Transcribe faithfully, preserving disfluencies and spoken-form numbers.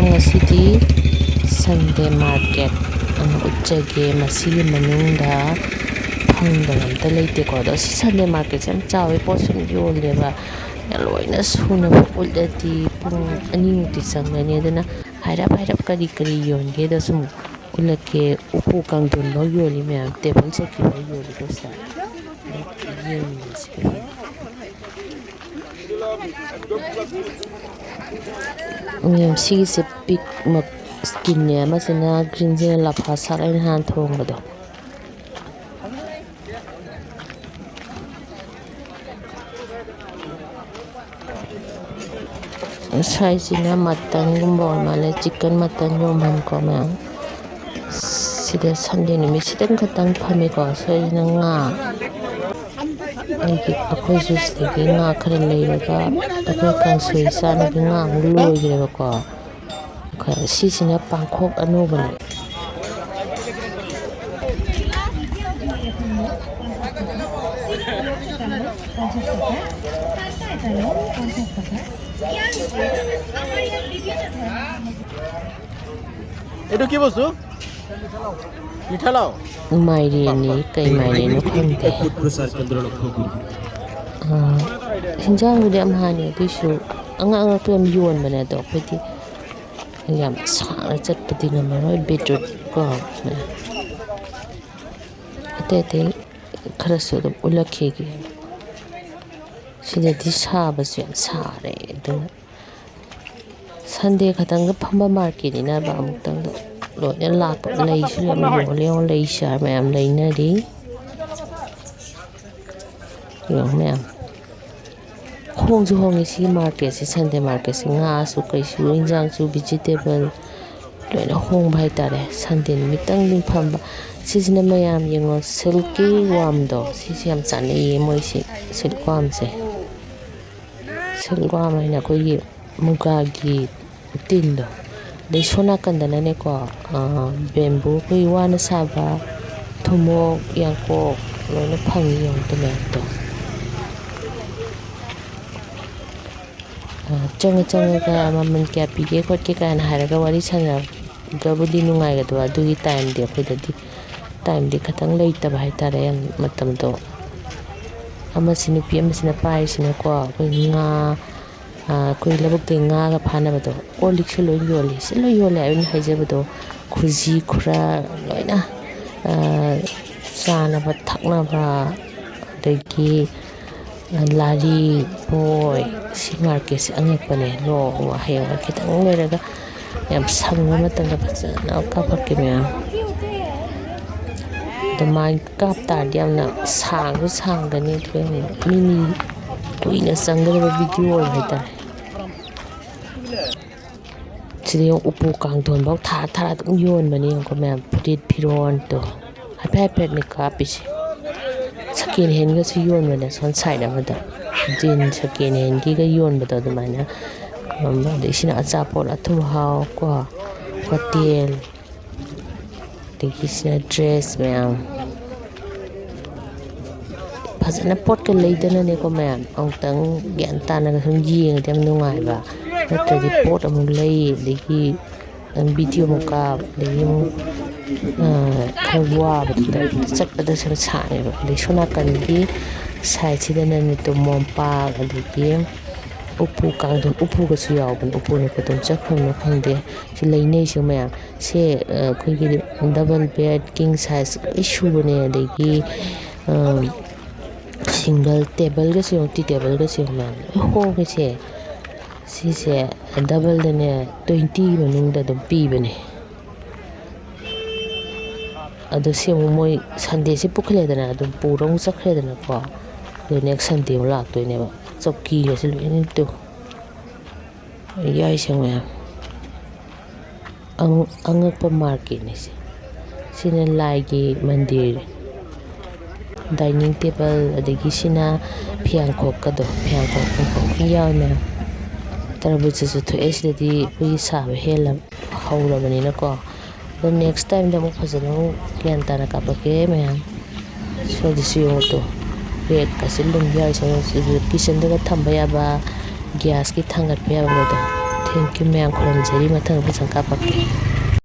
ꯉꯁꯤꯗꯤ Sunday market ꯑꯃ ꯎꯠꯆꯒꯦ꯫ ꯃꯁꯤꯒꯤ ꯃꯅꯨꯡꯗ ꯐꯪꯗꯕ ꯑꯝꯇ ꯂꯩꯇꯦꯀꯣ꯫ ꯑꯗꯣ ꯁꯤ Sunday marketꯁꯦ ꯌꯥꯝ ꯆꯥꯎꯋꯦ, ꯄꯣꯠꯁꯨ ꯑꯗꯨꯝ ꯌꯣꯜꯂꯦꯕ꯫ ꯂꯣꯏꯅ ꯁꯨꯅꯕ ꯎꯠꯂꯗꯤ ꯄꯨꯡ ꯑꯅꯤꯃꯨꯛꯇꯤ ꯆꯪꯒꯅꯤ꯫ ꯑꯗꯨꯅ ꯍꯥꯏꯔꯞ ꯍꯥꯏꯔꯞ ꯀꯔꯤ ꯀꯔꯤ ꯌꯣꯟꯒꯦꯗꯣ ꯁꯨꯝ ꯎꯠꯂꯛꯀꯦ꯫ ꯎꯄꯨ ꯀꯥꯡꯊꯣꯟꯐꯥꯎ ꯌꯣꯜꯂꯤ ꯃꯌꯥꯝ, ꯇꯦꯕꯜ ꯆꯧꯀꯤꯐꯥꯎ ꯌꯣꯜꯂꯤꯀꯣ ꯁꯤꯗ꯫ ꯑꯗꯣ ꯌꯦꯡꯃꯤꯟꯅꯁꯤ꯫ ꯎꯝ, ꯁꯤꯒꯤꯁꯦ pig ꯃ-, skinꯅꯦ, ꯑꯃꯁꯤꯅ greenꯁꯤꯅ ꯂꯐ ꯁꯥꯛ ꯑꯩꯅ ꯍꯥꯟꯅ ꯊꯣꯡꯕꯗꯣ꯫ ꯁ꯭ꯋꯥꯏꯁꯤꯅ muttonꯒꯨꯝꯕ ꯑꯣꯏ ꯃꯥꯜꯂꯦ, chicken mutton ꯌꯣꯟꯐꯝꯀꯣ ꯃꯌꯥꯝ꯫ ꯁꯤꯗ Sunday ꯅꯨꯃꯤꯠ ꯁꯤꯇꯪ ꯈꯛꯇꯪ ꯐꯝꯃꯦꯀꯣ꯫ ꯁ꯭ꯋꯥꯏꯁꯤꯅ ꯉꯥ, ꯑꯩꯒꯤ, ꯑꯩꯈꯣꯏꯁꯨ ꯁꯤꯗꯒꯤ ꯉꯥ ꯈꯔ ꯂꯩꯔꯒ ꯑꯩꯈꯣꯏ ꯀꯥꯡꯁꯣꯏ ꯆꯥꯅꯕ ꯉꯥ ꯑꯃꯨꯛ ꯂꯣꯏꯈ꯭ꯔꯦꯕꯀꯣ꯫ ꯁꯤꯁꯤꯅ ꯄꯥꯡꯈꯣꯛ ꯑꯅꯧꯕꯅꯦ꯫ এইটো কি বস্তু? মিঠা লাও। ꯃꯥꯏꯔꯦꯟꯅꯤ, ꯀꯩ ꯃꯥꯏꯔꯦꯟꯅꯣ ꯈꯪꯗꯦ꯫ ꯑꯣꯠ ꯄ꯭ꯔꯣꯁꯥꯔ ꯀꯦꯟꯗ꯭ৰ ꯂꯈꯅꯧ꯫ ꯑꯥ, ꯍꯤꯟꯖꯥꯡꯕꯨꯗꯤ ꯌꯥꯝ ꯍꯥꯎꯅꯤ, ꯑꯗꯨꯏꯁꯨ ꯑꯉꯛ ꯑꯉꯛꯄ ꯌꯥꯝ ꯌꯣꯟꯕꯅꯦ꯫ ꯑꯗꯣ ꯑꯩꯈꯣꯏꯗꯤ ꯌꯥꯝ ꯁꯥꯡꯅ ꯆꯠꯄꯗꯤ ꯉꯝꯃꯔꯣꯏ꯫ Beetroot ꯀꯣ, ꯑꯇꯩ ꯑꯇꯩ ꯈꯔꯁꯨ ꯑꯗꯨꯝ ꯎꯠꯂꯛꯈꯤꯒꯦ꯫ ꯁꯤꯗꯗꯤ ꯁꯥꯕꯁꯨ ꯌꯥꯝ ꯁꯥꯔꯦ, ꯑꯗꯨꯅ Sunday ꯈꯛꯇꯪꯗ ꯐꯝꯕ marketꯅꯤꯅꯕ ꯑꯃꯨꯛꯇꯪꯗ ꯂꯣꯏꯅ ꯂꯥꯛꯄ꯫ ꯂꯩꯁꯨ ꯌꯥꯝ ꯌꯣꯜꯂꯦ꯫ ꯌꯦꯡꯉꯣ, ꯂꯩ ꯆꯥꯔ ꯃꯌꯥꯝ ꯂꯩꯅꯔꯤ꯫ ꯌꯦꯡꯉꯣ ꯃꯌꯥꯝ꯫ ꯍꯣꯡꯁꯨ ꯍꯣꯡꯉꯤ ꯁꯤꯒꯤ marketꯁꯦ, Sunday marketꯁꯦ꯫ ꯉꯥꯁꯨ, ꯀꯩꯁꯨ, ꯏꯟꯖꯥꯡꯁꯨ, vegetable ꯂꯣꯏꯅ ꯍꯣꯡꯕ ꯍꯥꯏꯇꯥꯔꯦ꯫ Sunday ꯅꯨꯃꯤꯠꯇꯪꯗꯤ ꯐꯝꯕ꯫ ꯁꯤꯁꯤꯅ ꯃꯌꯥꯝ ꯌꯦꯡꯉꯣ, silky wormꯗꯣ, ꯁꯤꯁꯦ ꯌꯥꯝ ꯆꯥꯅꯩꯌꯦ ꯃꯣꯏꯁꯦ, silk wormꯁꯦ꯫ Silk worm ꯍꯥꯏꯅ ꯑꯩꯈꯣꯏꯒꯤ ꯃꯨꯒꯥꯒꯤ ꯇꯤꯟꯗꯣ꯫ ꯑꯗꯩ ꯁꯣꯝ ꯅꯥꯀꯟꯗꯅꯅꯦꯀꯣ, ꯑꯥ, bamboo, ꯑꯩꯈꯣꯏ ꯋꯥꯅ ꯁꯥꯕ ꯊꯨꯝꯃꯣꯛ, ꯌꯥꯡꯀꯣꯛ ꯂꯣꯏꯅ ꯐꯪꯉꯤ꯫ ꯌꯦꯡꯉꯨ ꯃꯌꯥꯝꯗꯣ꯫ ꯆꯪꯉ ꯆꯪꯉꯒ ꯃꯃꯜ ꯀꯌꯥ ꯄꯤꯒꯦ ꯈꯣꯠꯀꯦ ꯀꯥꯏꯅ ꯍꯥꯏꯔꯒ ꯋꯥꯔꯤ ꯁꯥꯟꯅꯔꯒꯕꯨꯗꯤ ꯅꯨꯡꯉꯥꯏꯒꯗꯕ, ꯑꯗꯨꯒꯤ ꯇꯥꯏꯝꯗꯤ ꯑꯩꯈꯣꯏꯗꯗꯤ, ꯇꯥꯏꯝꯗꯤ ꯈꯤꯇꯪ ꯂꯩꯇꯕ ꯍꯥꯏꯇꯥꯔꯦ꯫ ꯃꯇꯝꯗꯣ ꯑꯃꯁꯤ ꯅꯨꯄꯤ ꯑꯃꯁꯤꯅ ꯄꯥꯏꯔꯤꯁꯤꯅꯀꯣ, ꯑꯩꯈꯣꯏ ꯉꯥ, ꯑꯩꯈꯣꯏ ꯂꯧꯕꯨꯛꯇꯒꯤ ꯉꯥꯒ ꯐꯥꯅꯕꯗꯣ, ꯀꯣꯜ ꯂꯤꯛꯁꯨ ꯂꯣꯏ ꯌꯣꯜꯂꯤ, ꯁꯤ ꯂꯣꯏ ꯌꯣꯜꯂꯦ ꯑꯩꯅ ꯍꯥꯏꯖꯕꯗꯣ, ꯈꯨꯖꯤ ꯈꯨꯔꯥ ꯂꯣꯏꯅ, ꯆꯥꯅꯕ ꯊꯛꯅꯕ, ꯑꯗꯒꯤ ꯂꯥꯔꯤ, ꯕꯣꯏ, ꯁꯤ ꯃꯥꯔꯀꯦꯠꯁꯦ ꯑꯉꯛꯄꯅꯦ꯫ ꯅꯣꯡꯃ ꯍꯌꯦꯡ ꯈꯤꯇꯪ ꯂꯩꯔꯒ ꯌꯥꯝ ꯁꯪꯕ ꯃꯇꯝꯗ ꯐꯖꯅ ꯀꯥꯞꯄꯛꯀꯦ ꯃꯌꯥꯝ꯫ ꯑꯗꯨꯃꯥꯏꯅ ꯀꯥꯞ ꯇꯥꯔꯗꯤ ꯌꯥꯝꯅ ꯁꯥꯡꯁꯨ ꯁꯥꯡꯒꯅꯤ, ꯑꯗꯨꯒ ꯌꯥꯝꯅ ꯃꯤꯅꯤ ꯀꯨꯏꯅ ꯆꯪꯒꯗꯕ ꯚꯤꯗꯤꯑꯣ ꯑꯣꯏꯕ ꯍꯥꯏꯇꯥꯔꯦ꯫ ꯁꯤꯗ ꯌꯦꯡꯉꯨ, ꯎꯄꯨ ꯀꯥꯡꯊꯣꯟꯐꯥꯎ ꯊꯥꯔ ꯊꯥꯔ ꯑꯗꯨꯝ ꯌꯣꯟꯕꯅꯦ꯫ ꯌꯦꯡꯉꯨꯀꯣ ꯃꯌꯥꯝ, ꯐꯨꯔꯤꯠ ꯐꯤꯔꯣꯟꯗꯣ ꯍꯥꯏꯐꯦꯠ ꯍꯥꯏꯐꯦꯠꯅꯦ ꯀꯥꯞꯄꯤꯁꯦ꯫ ꯁꯦꯀꯦꯟ ꯍꯦꯟꯒꯁꯨ ꯌꯣꯟꯕꯅꯦ ꯁꯣꯝ ꯁꯥꯏꯠ ꯑꯃꯗ, ꯖꯤꯟ ꯁꯦꯀꯦꯟ ꯍꯦꯟꯒꯤꯒ ꯌꯣꯟꯕꯗꯣ ꯑꯗꯨꯃꯥꯏꯅ꯫ ꯑꯗꯩ ꯁꯤꯅ ꯑꯆꯥꯄꯣꯠ ꯑꯊꯨꯝ ꯑꯍꯥꯎ ꯀꯣ, ꯍꯣꯇꯦꯜ, ꯑꯗꯒꯤ ꯁꯤꯅ ꯗ꯭ꯔꯦꯁ ꯃꯌꯥꯝ꯫ ꯐꯖꯅ ꯄꯣꯠꯀ ꯂꯩꯗꯅꯅꯦꯀꯣ ꯃꯌꯥꯝ, ꯑꯃꯨꯛꯇꯪ ꯒ꯭ꯌꯥꯟ ꯇꯥꯅꯒ ꯁꯨꯝ ꯌꯦꯡꯉꯗꯤ ꯌꯥꯝ ꯅꯨꯡꯉꯥꯏꯕ꯫ ꯅꯠꯇ꯭ꯔꯗꯤ ꯄꯣꯠ ꯑꯃꯨꯛ ꯂꯩ, ꯑꯗꯒꯤ ꯚꯤꯗꯤꯑꯣ ꯑꯃꯨꯛ ꯀꯥꯞ, ꯑꯗꯒꯤ ꯑꯃꯨꯛ, ꯑ, ꯈꯔ ꯋꯥꯕꯗꯨꯗ ꯆꯠꯄꯗꯁꯨ ꯁꯥꯡꯉꯦꯕ꯫ ꯑꯗꯩ ꯁꯣꯝ ꯅꯥꯀꯟꯒꯤ ꯁꯥꯏꯠꯁꯤꯗꯅꯅꯦ ꯇꯨ ꯃꯣꯝꯄꯥꯛ, ꯑꯗꯒꯤ ꯎꯄꯨ ꯀꯥꯡꯊꯣꯟ, ꯎꯄꯨꯒꯁꯨ ꯌꯥꯎꯕꯅꯦ꯫ ꯎꯄꯨꯅ ꯀꯩꯗꯧ ꯆꯠꯈ꯭ꯔꯕꯅꯣ ꯈꯪꯗꯦ꯫ ꯁꯤ ꯂꯩꯅꯩꯁꯦ ꯃꯌꯥꯝ꯫ ꯁꯦ, ꯑ, ꯑꯩꯈꯣꯏꯒꯤ ꯗꯕꯜ ꯕꯦꯗ, ꯀꯤꯡ ꯁꯥꯏꯖ ꯂꯣꯏ ꯁꯨꯕꯅꯦ꯫ ꯑꯗꯒꯤ, ꯑ, ꯁꯤꯡꯒꯜ ꯇꯦꯕꯜꯒꯁꯦ ꯌꯦꯡꯉꯨ, ꯇꯤ ꯇꯦꯕꯜꯒꯁꯦ ꯌꯦꯡꯉꯨ ꯃꯌꯥꯝ, ꯂꯣꯏ ꯍꯣꯡꯉꯦ ꯁꯦ꯫ ꯁꯤꯁꯦ ꯗꯕꯜꯗꯅꯦ, ꯇ꯭ꯋꯦꯟꯇꯤ ꯃꯅꯨꯡꯗ ꯑꯗꯨꯝ ꯄꯤꯕꯅꯦ꯫ ꯑꯗꯣ ꯁꯤ ꯑꯃꯨꯛ ꯃꯣꯏ ꯁꯟꯗꯦꯁꯤ ꯄꯨꯈꯠꯂꯦꯗꯅ, ꯑꯗꯨꯝ ꯄꯨꯔ ꯑꯃꯨꯛ ꯆꯠꯈ꯭ꯔꯦꯗꯅꯀꯣ꯫ ꯑꯗꯣ ꯅꯦꯛꯁ ꯁꯟꯗꯦ ꯑꯃꯨꯛ ꯂꯥꯛꯇꯣꯏꯅꯦꯕ꯫ ꯆꯧꯀꯤꯒꯁꯦ ꯂꯣꯏꯅ ꯇꯨ꯫ ꯌꯥꯏꯁꯪ ꯃꯌꯥꯝ꯫ ꯑꯉꯛ-, ꯑꯉꯛꯄ ꯃꯥꯔꯀꯦꯠꯅꯤ ꯁꯤ꯫ ꯁꯤꯅ ꯂꯥꯏꯒꯤ ꯃꯟꯗꯤꯔ꯫ ꯗꯥꯏꯅꯤꯡ ꯇꯦꯕꯜ, ꯑꯗꯒꯤ ꯁꯤꯅ ꯐꯤꯌꯥꯡꯈꯣꯛꯀꯗꯣ, ꯐꯤꯌꯥꯡꯈꯣꯛ ꯌꯥꯎꯔꯦ ꯃꯌꯥꯝ꯫ ꯇꯔꯕꯨꯖꯁꯨ ꯊꯣꯛꯑꯦ ꯁꯤꯗꯗꯤ, ꯑꯩꯈꯣꯏꯒꯤ ꯁꯥꯕ ꯍꯦꯜꯂ-, ꯍꯧꯔꯕꯅꯤꯅꯀꯣ꯫ ꯑꯗꯣ ꯅꯦꯛꯁ ꯇꯥꯏꯝꯗ ꯑꯃꯨꯛ ꯐꯖꯅ ꯑꯃꯨꯛ ꯒ꯭ꯌꯥꯟ ꯇꯥꯅ ꯀꯥꯞꯄꯛꯀꯦ ꯃꯌꯥꯝ꯫ ꯁ꯭ꯋꯥꯏꯗꯁꯨ ꯌꯦꯡꯉꯨ ꯇꯨ, ꯔꯦꯛꯀꯁꯦ ꯂꯨꯝ ꯌꯥꯎꯔꯤ, ꯁ꯭ꯋꯥꯏꯗ ꯀꯤꯆꯟꯗꯒ ꯊꯝꯕ ꯌꯥꯕ, ꯒ꯭ꯌꯥꯁꯀꯤ ꯊꯥꯡꯒꯠꯄ ꯌꯥꯕꯗꯣ꯫ Thank you ꯃꯌꯥꯝ, ꯈꯨꯔꯨꯝꯖꯔꯤ꯫ ꯃꯊꯪ ꯐꯖꯅ ꯀꯥꯞꯄꯛꯀꯦ꯫